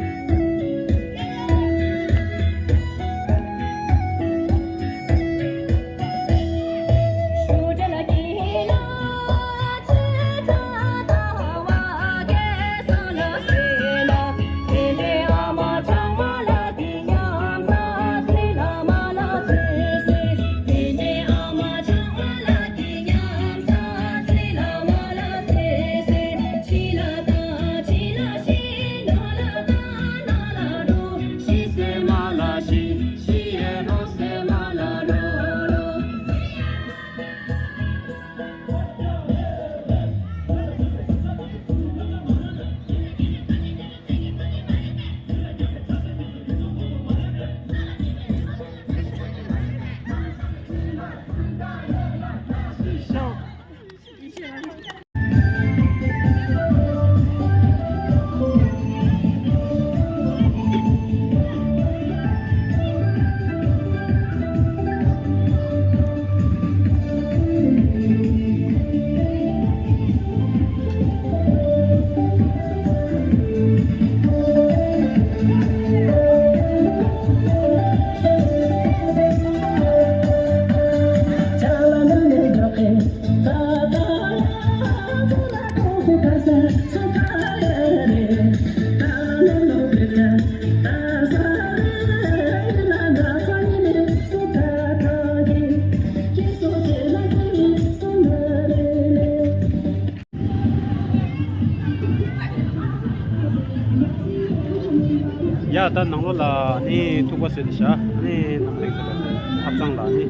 ད་ནང་ལོགས་ལ་ནི་ཐུག་པ་བཟོས་ཏེ་བཞག་ནི་ནང་ལེགས་བཟོས་པ་ཐབ་ཚང་ལ་ནི།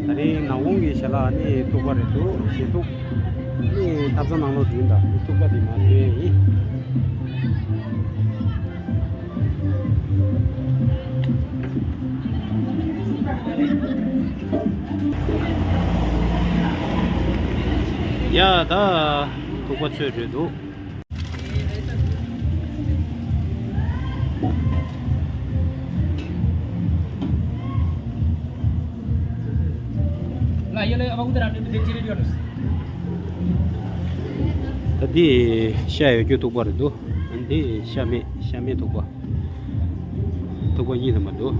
ད་རིང་ནག་ཁུང་གི་ཞལ་ལག་ནི་ཐུག་པ་རེད་འདུག་ཞལ་ཐུག་ནི་ཐབ་ཚང་ནང་ལོགས་འགྲིམ་དང་ནི་ཐུག་པ་དེ་མ་ཐོན་ཡིན། ཡ་ད་ཐུག་པ་ཚོས་རེད་འདུག་ད་འདི་ཤ་ཡོད་རྒྱུ་ཐུག་པ་རེད་འདུག་འདི་ཤ་མེད་ཤ་མེད་ཐུག་པ། ཐུག་པ་གཉིས་དུ་མ་འདུག་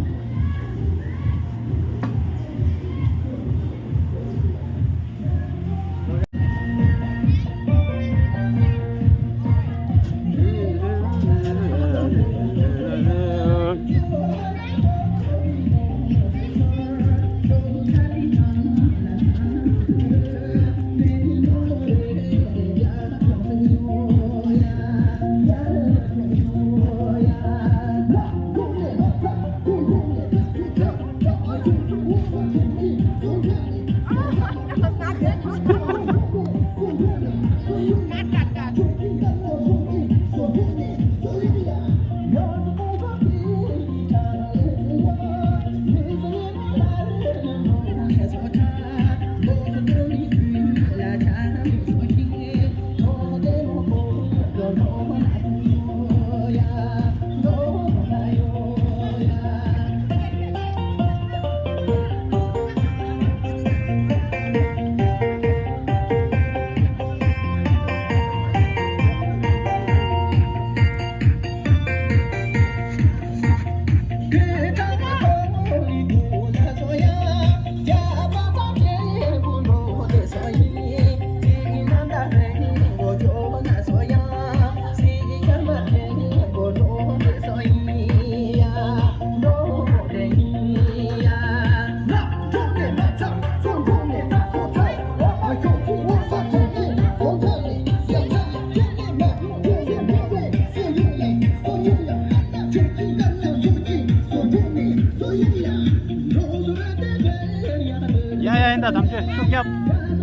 ཡ་ཡ་ཡིན་ད་དམ་ཆོས་ཤུགས་རྒྱབ་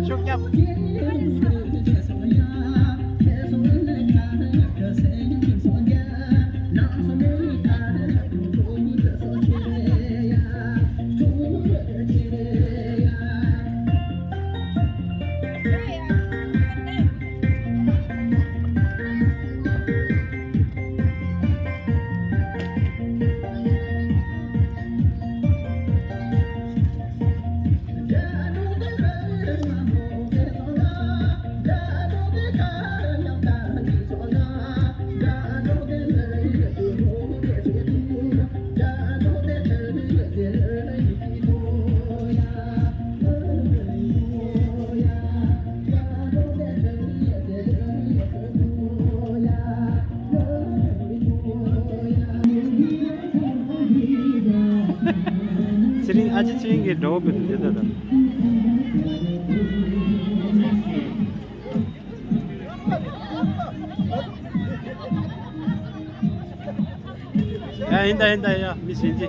ཤུགས་རྒྱབ། ཚེ་རིང་ཨ་ཅེ་ཚེ་རིང་གི་འགྲོ་བ་པོ་དེ་འདི་ལྟ་དང་། ཡ་ཡིན་ད་ཡིན་ད་ཡ་མི་ཟིན་ཅི།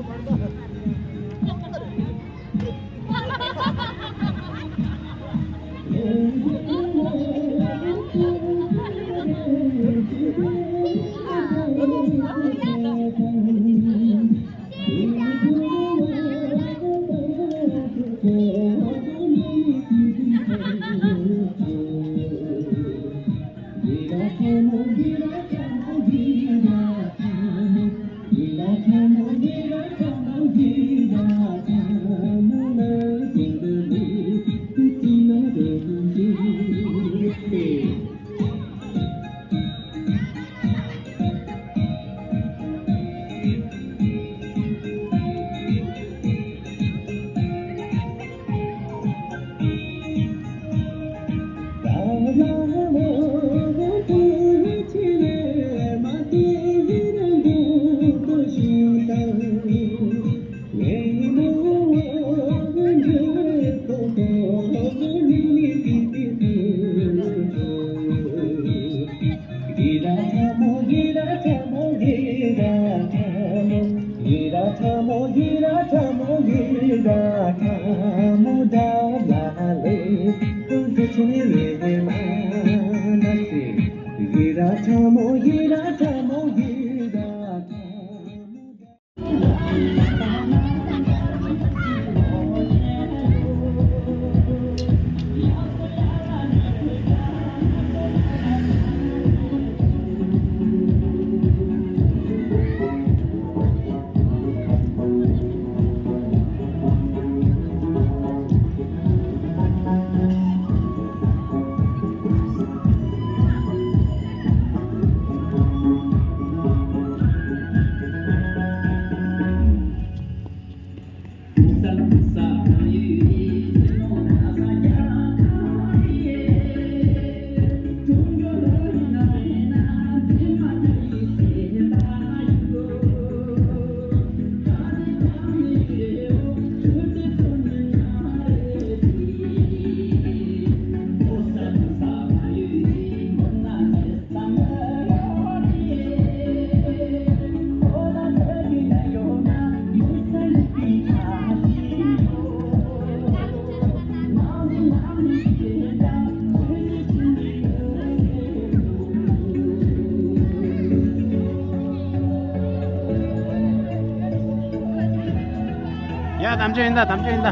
ཡ། དམ་ཆོས་ཡིན་ད། དམ་ཆོས་ཡིན་ད།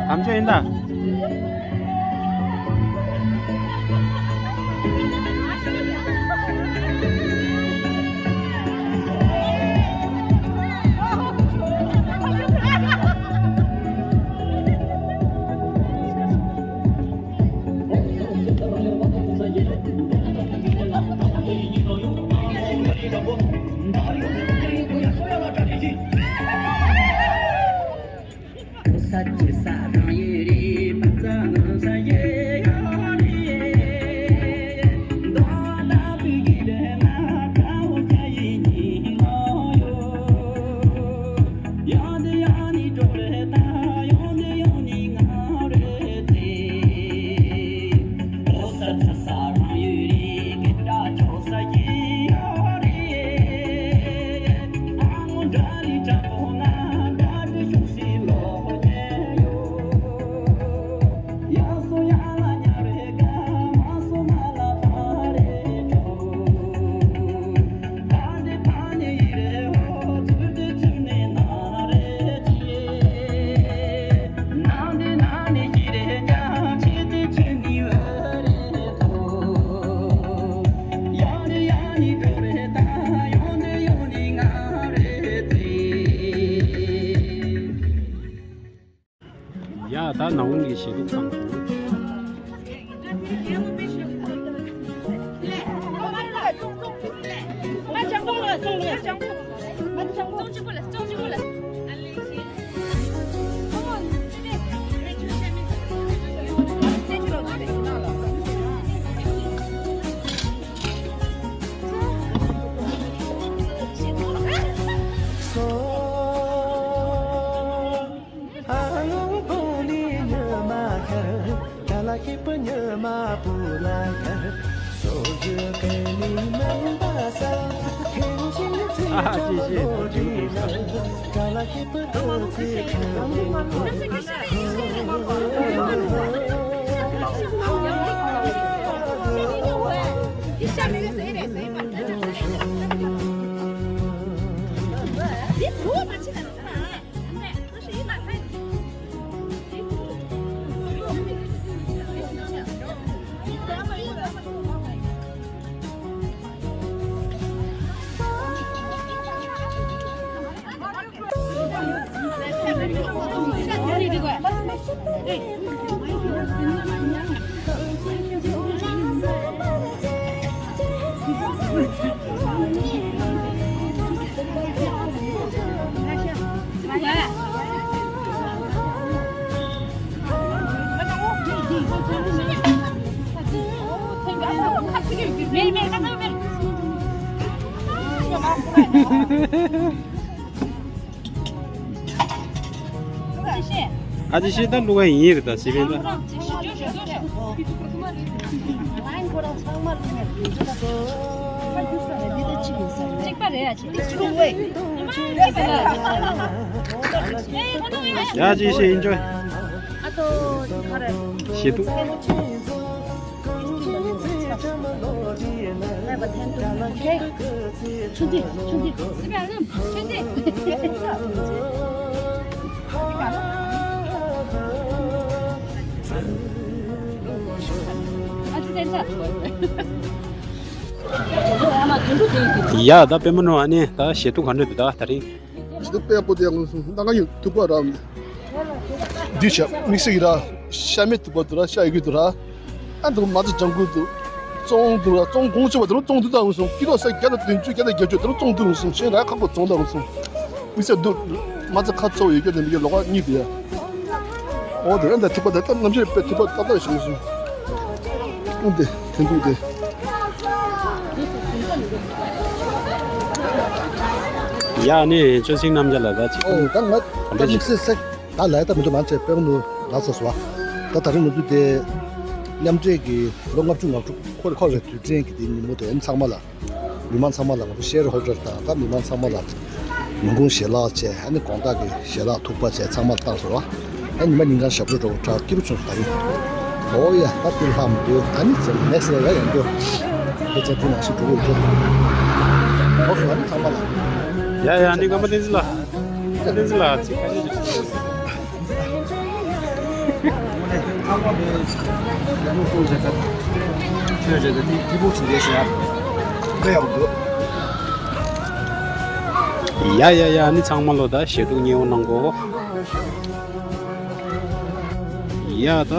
དམ་ཆོས་ཡིན་ད། ཡ། ད་ནང་གི་ཞེ་དྲུག་དང་ཨ་ཅེ་ཤེས་ད་བླུག་ག་ཡིན་རེད་ད་སི་པན་ད། གཅིག་པ་རེད་ཨ་ཅེ། ཡ་ཅེ་ཤེས་ཡིན་ཅོ། ཨ་ཏོ་ག་རེ། ཡེ་དུ། ཡ་ད་པད་མ་ནོར་ཨ་ནི་ད་ཞེ་ཐུག་ག་འདྲ་འདུག་ད་ད་རིང་། ཞེ་ཐུག་དཔེ་པོ་དེ་ཡང་སོང་ད་ང་ཡོད་ཐུག་པ་ར། འདི་ཆ་དམིགས་བསལ་གྱི་ར་ཤ་མེད་ཐུག་པ་འདུག་ར་ཤ་ཡི་གུ་འདུག་ར། ཨ་འདུག་མ་ཚ་ལྗང་གུ་འདུག་བཙོང་འདུག་ར་བཙོང་གོང་ཆེ་བ་དེ་རུ་བཙོང་འདུག་ད་འོང་སོང་ཀི་ལོ་ས་བརྒྱ་དང་བདུན་ཅུ་བརྒྱ་དང་བརྒྱད་ཅུ་དེ་རུ་བཙོང་འདུག་འོང་སོང་ཤེས་ར་ཁག་པོ་བཙོང་ད་འོང་སོང་། དམིགས་བསལ་འདུག་མ་ཚ་ཁ་ཚོ་ཡོད་རྒྱུ་དེ་འདི་གའི་ལོག་གཉིས་དེ་ཡ། འོ་དེ་ར་འདི་ཐུག་པ་དེ་ལྟ་རྣམ་ཤེས་དཔེ་ཐུག་པ་ཏག་ཏག་བྱུང་སོང་། ཨུ་དེ་དེ་འདུག་དེ། ཡ་ནི་ཅོ་སིང་རྣམ་རྒྱལ་ལ་ད་ཅིག་ཨོ་ད་ང་ད་དམིགས་བསལ་སེ་ད་ལས་ད་མི་འདུག་མང་ཆེ་དཔེ་ནུ་ང་ཚོ་སོ་བ་ད་ད་རིང་ང་ཚོ་དེ་མཉམ་འབྲེལ་གྱི་ལོ་ལྔ་བཅུ་ང་དྲུག་འཁོར་འཁོར་བའི་དུས་དྲན་གྱི་དེ་ཉིན་མོ་དེ་ཚང་མ་ལ། མི་མང་ཚང་མ་ལ་ང་ཚོ་ཤེར་ཧོལ་ཌར་དང་ད་མི་མང་ཚང་མ་ལ་ཉིན་གུང་ཞལ་ལག་བཅས་ཨ་ནི་དགོང་དག་གི་ཞལ་ལག་ཐུག་པ་བཅས་ཚང་མ་བཏང་སོང་བ། ཨ་ཉི་མ་ཉིན་གང་ཞབས་བྲོ་འགྲོ་གྲགས་སྐྱིད་པོ་བྱུང་སོང་ད་ཡིན། ཨོ་ཡ་ད་དེ་ལྷམ་འདུག་ཨ་ནི་ཚེ་ནེག་སི་ལ་ཡ་ཡང་འགྲོ། ཕལ་ཆེར་དེ་ནང་བཞིན་འགྲོ་གི་འགྲོ། ཨོ་སོང་ཨ་ནི་ཚང་མ་ལ། ཡ་ཡ་ཨ་ནི་སྔ་མ་བསྟན་འཛིན་ལགས། བསྟན་འཛིན་ལགས་ཚིག་ཁ་ཤས་ཅིག་གསུངས་སོང་། ཡ་ཡ་ཡ་ཨ་ནི་ཚང་མ་ལོ་ད་ཞེ་ཐུག་ཉེ་བོ་གནང་གོ། ཡ་ད་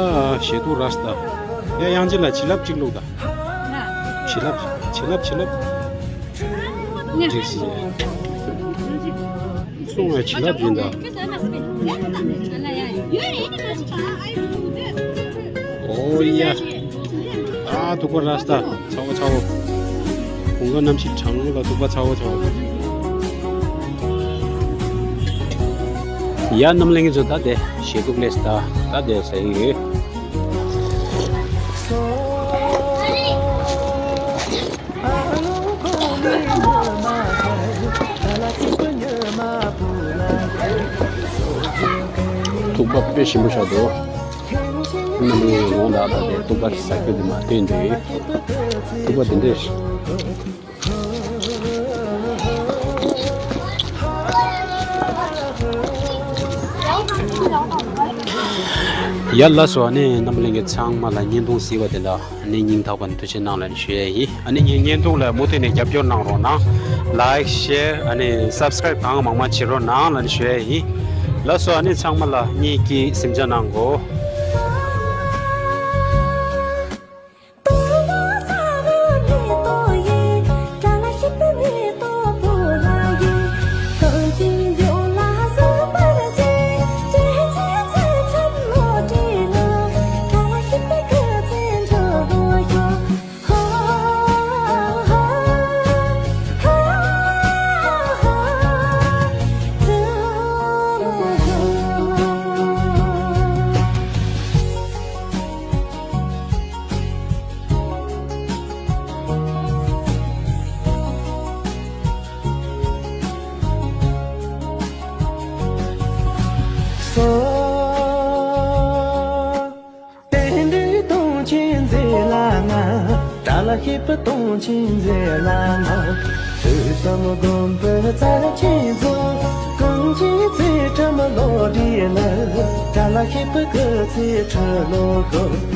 ཞེ་ཐུག་ར་སྟ། ཡ་དབྱངས་ཅན་ལགས་བྱིན་རླབས་གཅིག་བླུགས་ད། བྱིན་རླབས་བྱིན་རླབས་བྱིན་རླབས། འགྲིག་སི། སོང་བའི་བྱིན་རླབས་ཡིན་ད། ཨོ་ཡ། ཨ་ཐུག་པ་ར་སྟ། ཚ་བོ་ཚ་བོ། དགུན་ཁ་གནམ་གཤིས་གྲང་མོ་ལ་ཐུག་པ་ཚ་བོ་ཚ་བོ། ཡ་རྣམ་གླིང་གི་ཚོ་ད་དེ་ཞེ་ཐུག་ལས་ད་ད་དེ་ཟ་ཡི་ཡོད། ཐུག་པ་དཔེ་ཞིམ་པོ་བཞག་འདུག་རྣམ་གླིང་ལུང་དག་དང་དེ་ཐུག་པ་ཟ་རྒྱུ་དེ་མ་བསྟན་འདུག་ཐུག་པ་དེ་འདྲས། ཡ་ལགས་སོ་ཨ་ནི་རྣམ་གླིང་གི་ཚང་མ་ལ་བརྙན་ཐུང་གཟིགས་པ་དེ་ལ་ཨ་ནི་སྙིང་ཐག་པ་ནས་ཐུགས་རྗེ་གནང་ལ་ཞུ་ཡ་ཡིན། ཨ་ནི་ངའི་བརྙན་ཐུང་ལ་མུ་མཐུད་ནས་རྒྱབ་སྐྱོར་གནང་རོགས་གནང་། ལའིཀ་ཤེར་ཨ་ནི་སབ་སི་ཀ་རའིབ་གང་མང་མང་བྱེད་རོགས་གནང་ལ་ཞུ་ཡ་ཡིན། ལགས་སོ་ཨ་ནི་ཚང་མ་ལ་གཉིད་སྐྱིད་གཟིམ་འཇག་གནང་གོ། སྟོན་འབྲུ་སྟོང་ཆེན་མཛེས་ལ་ང་། དགྲ་ལ་བཤེད་པའི་སྟོང་ཆེན་མཛེས་ལ་ང་། དུས་གསུམ་མགོན་པོའི་རྩལ་ཆེན་མཛོད། གངས་ཅན་ཚེ་ཁྲིམས་བློ་གྲོས་ལ། དགྲ་ལ་བཤེད་པའི་སྐུ་ཚེ་ཁྲི་ལོ་དགུ།